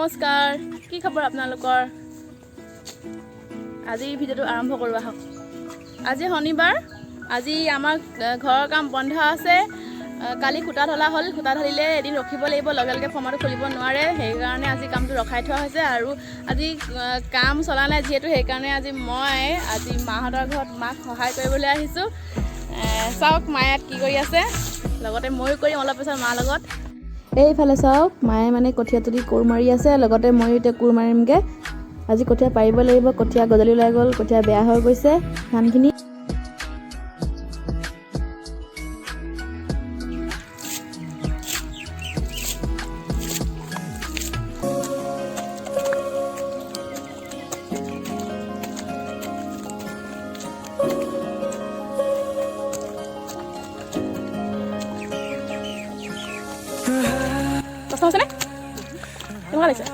নমস্কাৰ, কি খবৰ আপোনালোকৰ? আজি ভিডিঅ'টো আৰম্ভ কৰোঁ আহক। আজি শনিবাৰ, আজি আমাৰ ঘৰৰ কাম বন্ধ আছে। কালি সূতা ঢলা হ'ল, সূতা ঢালিলে এদিন ৰখিব লাগিব, লগে লগে ফৰ্মাটো খুলিব নোৱাৰে, সেইকাৰণে আজি কামটো ৰখাই থোৱা হৈছে। আৰু আজি কাম চলা নাই যিহেতু, সেইকাৰণে আজি মই আজি মাহঁতৰ ঘৰত মাক সহায় কৰিবলৈ আহিছোঁ। চাওক মায়ে ইয়াত কি কৰি আছে, লগতে ময়ো কৰিম অলপ পিছত মাৰ লগত। এইফালে চাওক মায়ে মানে কঠীয়া তুলি কোৰ মাৰি আছে, লগতে ময়ো এতিয়া কোৰ মাৰিমগৈ। আজি কঠীয়া পাৰিব লাগিব, কঠীয়া গজালি ওলাই গ'ল, কঠীয়া বেয়া হৈ গৈছে ধানখিনি। কষ্ট হৈছেনে? কেনেকুৱা লাগিছে?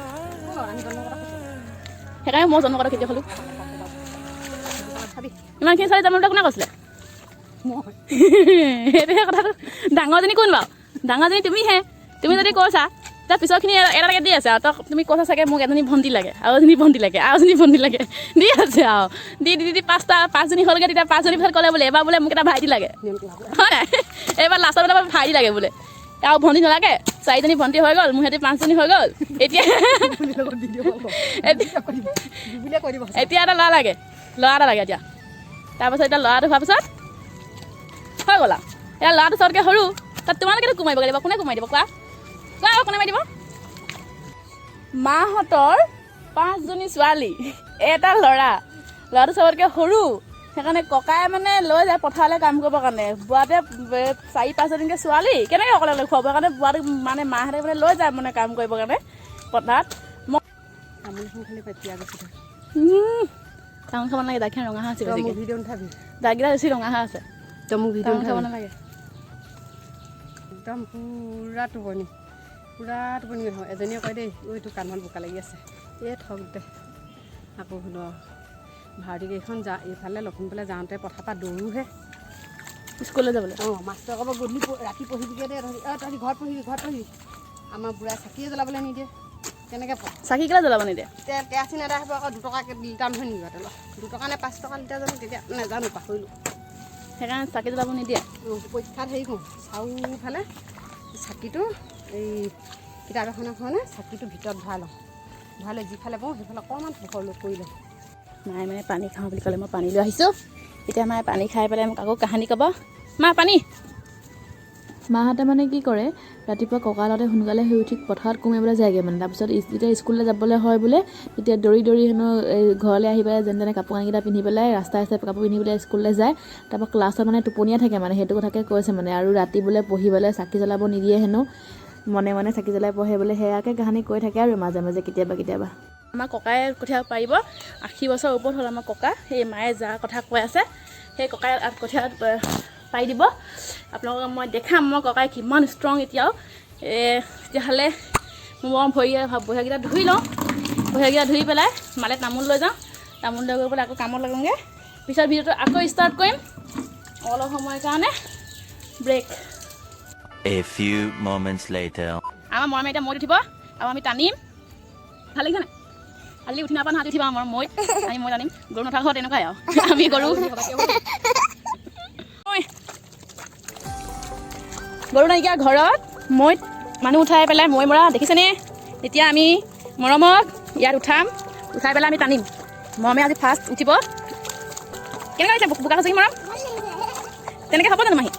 সেইকাৰণে মই জন্ম কৰা খেতিয়ক হ'লোঁ। ইমানখিনি ছোৱালী জন্ম কোনে কৈছিলে? সেইটোহে কথাটো। ডাঙৰজনী কোন বাৰু? ডাঙৰজনী তুমিহে। তুমি যদি কৈছা, তাৰ পিছৰখিনি এটা দি আছে আৰু তই তুমি কৈছা চাগে মোক এজনী ভণ্টি লাগে আৰু এজনী ভণ্টি লাগে আৰু এজনী ভণ্টি লাগে, দি আছে আৰু দি দি দি পাঁচটা পাঁচজনী হ'লগৈ। তেতিয়া পাঁচজনী পিছত ক'লে বোলে এবাৰ বোলে মোক এটা ভাইটি লাগে, হয় নাই? এইবাৰ লাষ্টত বোলে ভাইটি লাগে বোলে, আৰু ভণ্টি নালাগে। চাৰিজনী ভণ্টি হৈ গ'ল, মোৰ সিহঁতি পাঁচজনী হৈ গ'ল। এতিয়া এতিয়া এটা ল'ৰা লাগে, ল'ৰা এটা লাগে এতিয়া। তাৰপাছত এতিয়া ল'ৰাটো হোৱাৰ পিছত হৈ গ'ল আৰু। এতিয়া ল'ৰাটো চবতকৈ সৰু, তাত তোমালোকেতো কোমাৰিব লাগিব। কোনে কোমাই দিব কোৱা? কোৱা আকৌ, কোনে মাৰি দিব? মাহঁতৰ পাঁচজনী ছোৱালী, এটা ল'ৰা, ল'ৰাটো চবতকৈ সৰু, সেইকাৰণে ককাই মানে লৈ যায় পথাৰলৈ কাম কৰিবৰ কাৰণে। বুঢ়াটোৱে চাৰি পাঁচজনীকৈ ছোৱালী কেনেকৈ অকলে অকলে খুৱাব, সেইকাৰণে বুঢ়াটোক মানে মাহঁতে মানে লৈ যায় মানে কাম কৰিবৰ কাৰণে পথাৰত। তামোল খাব নালাগে, দাগখিনি ৰঙা হৈ আছে বেছিকৈ, দাগকেইটা বেছি ৰঙা হৈ আছে। তামোল খাব নালাগে। একদম পূৰা টোপনি, পূৰা টোপনি হয়। এজনীয়ে কয় দেই, ঐ তোৰ কাণত বোকা লাগি আছে, এই থক দে। আকৌ শুনো ভাৰতী কেইখন যা এইফালে লখিমপুৰলৈ যাওঁতে পথাৰ পৰা দৌৰোহে স্কুললৈ যাবলৈ। অঁ, মাষ্টৰ ক'ব গধূলি ৰাতি পঢ়িবিগৈ দে তহঁতি, অঁ তহঁতি ঘৰত পঢ়িবি, ঘৰত পঢ়িবি। আমাৰ বুঢ়াই চাকিয়ে জ্বলাবলৈ নিদিয়ে, কেনেকৈ পঢ়? চাকি কেলৈ জ্বলাব নিদিয়ে? তেল কেৰাচিন এটা হ'ব আকৌ 2 টকাকৈ লিটাৰ নহয় নেকি তেলৰ? 2 টকা নে 5 টকা লিটাৰ জানো, তেতিয়া নাজানো, পাহৰিলোঁ। সেইকাৰণে চাকি জ্বলাব নিদিয়ে। পৰীক্ষাত হেৰি কৰোঁ, চাৰিওফালে চাকিটো এই কিতাপ এখন এখনে চাকিটো ভিতৰত ভৰাই লওঁ, ভৰাই লৈ যিফালে পাওঁ সেইফালে অকণমান পোহৰ কৰি লওঁ। মায়ে মানে পানী খাওঁ বুলি ক'লে, মই পানী লৈ আহিছোঁ। এতিয়া মায়ে পানী খাই পেলাই মোক আকৌ কাহানী ক'ব। মা পানী। মাহঁতে মানে কি কৰে, ৰাতিপুৱা ককাৰ লগতে সোনকালে শুই উঠি পথাৰত কোৰ মাৰিবলৈ যায়গৈ মানে। তাৰপিছত যেতিয়া স্কুললৈ যাবলৈ হয় বোলে, তেতিয়া দৌৰি দৌৰি হেনো এই ঘৰলৈ আহি পেলাই যেনে তেনে কাপোৰ কানিকেইটা পিন্ধি পেলাই ৰাস্তাই ৰাস্তাই কাপোৰ পিন্ধি পেলাই স্কুললৈ যায়। তাৰপৰা ক্লাছত মানে টোপনিয়াই থাকে মানে, সেইটো কথাকে কৈছে মানে। আৰু ৰাতি বোলে পঢ়িবলৈ চাকি জ্বলাব নিদিয়ে হেনো, মনে মনে চাকি জ্বলাই পঢ়ে বোলে। সেয়াকে কাহানী কৈ থাকে আৰু মাজে মাজে কেতিয়াবা কেতিয়াবা। আমাৰ ককায়ে কঠীয়া পাৰিব, 80 বছৰ ওপৰত হ'ল আমাৰ ককা। সেই মায়ে যাৰ কথা কৈ আছে, সেই ককাই কঠীয়া পাৰি দিব। আপোনালোকক মই দেখাম মই ককাই কিমান ষ্ট্ৰং এতিয়াও। তেতিয়াহ'লে মই ভৰিকেইটা ধুই লওঁ, ভৰিকেইটা ধুই পেলাই মালে তামোল লৈ যাওঁ, তামোল লৈ গৈ পেলাই আকৌ কামত লাগোঁগৈ। পিছত ভিডিঅ'টো আকৌ ষ্টাৰ্ট কৰিম, অলপ সময়ৰ কাৰণে brake. A few moments later. আমাৰ মৰমে এতিয়া মৈত উঠিব আৰু আমি টানিম। ভাল লাগিছে নাই? আজি উঠি নাপা নহয়, উঠিবা আমাৰ মৈত, আমি মই টানিম। গৰু নথকা ঘৰত তেনেকুৱাই আৰু আমি গৰু ঐ। গৰু নাইকিয়া ঘৰত মৈত মানুহ উঠাই পেলাই মৈ মৰা দেখিছেনে? এতিয়া আমি মৰমক ইয়াত উঠাম, উঠাই পেলাই আমি টানিম। মৰমে আজি ফাৰ্ষ্ট উঠিব। কেনেকুৱা লাগিছে বোকা খচকি মৰম? তেনেকৈ হ'ব জানো মাহী?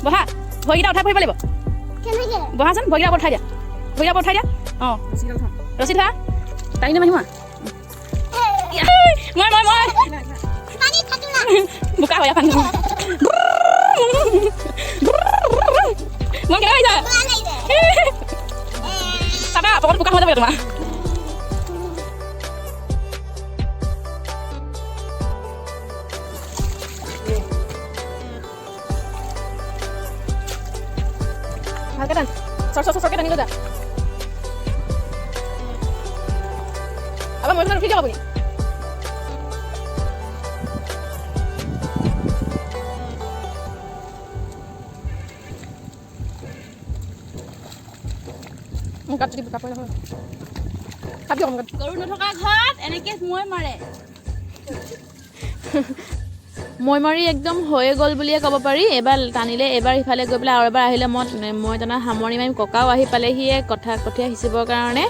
বহা, ভৰিকেইটা উঠাই পৰিব লাগিব। বহাচোন, ভৰিকেইটা ওপৰত উঠাই দিয়া, ভৰিকেইটা ওপৰত উঠাই দিয়া। অঁ, ৰছী ধৰা, টানি দে মাহী। মই মই মই মই বোকা হয় পানী। মই কেনেকুৱা আহিছা? চাবা, পকত বোকা হৈ যাব তোমাৰ। ভালকে টান, চৰ চৰ চৰকে টানি লৈ যা। আবাৰ মই উঠি যাব আপুনি। মোৰ গাত যদি বোকা পৰে নহয়। খাবি অকণমান। গৰু নথকা ঘৰত এনেকে মৈ মাৰে। মৈ মাৰি একদম হৈয়ে গ'ল বুলিয়ে ক'ব পাৰি। এবাৰ টানিলে, এবাৰ সিফালে গৈ পেলাই আৰু এবাৰ আহিলে। মই টনা সামৰণি মাৰিম। ককাও আহি পালেহিয়ে কঠীয়া সিঁচিবৰ কাৰণে।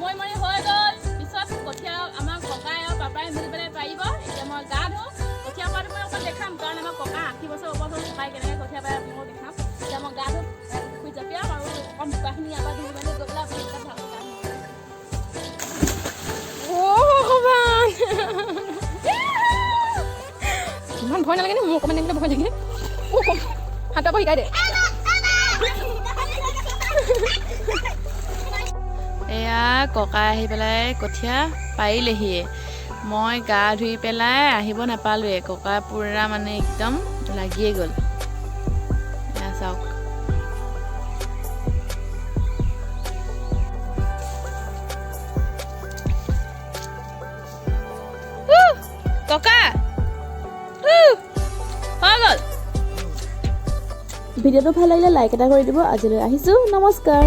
মৈ মাৰি হৈ গ'ল। পিছত কঠীয়া আমাৰ ককাই আৰু পাপাই মিলি পেলাই পাৰিব। এতিয়া মই গা ধুওঁ। কঠীয়া পৰাটো মই অকণ দেখাম, কাৰণ আমাৰ ককা 80 বছৰ ওপৰত হ'ল। ককাই কেনেকৈ কঠীয়া পাৰে মই দেখাম। এতিয়া মই গা ধুম, পুখুৰীত জঁপিয়াম আৰু অকণ বোকাখিনি ইয়াৰ পৰা ধুই মেলি গৈ পেলাই পুখুৰীত ভালকৈ গা ধুম। অ' ভগৱান, ইমান ভয় নালাগে নে? মোৰ অকণমান দেখিলে ভয় লাগে। অ' সাঁতুৰিব শিকাই দে। এয়া ককাই আহি পেলাই কঠীয়া পাৰিলেহিয়ে। মই গা ধুই পেলাই আহিব নাপালোৱে। ককা পূৰা মানে একদম লাগিয়ে গ'ল। এয়া চাওক। উহ, ককা, উহ, হৈ গ'ল। ভিডিঅ'টো ভাল লাগিলে লাইক এটা কৰি দিব। আজিলৈ আহিছোঁ, নমস্কাৰ।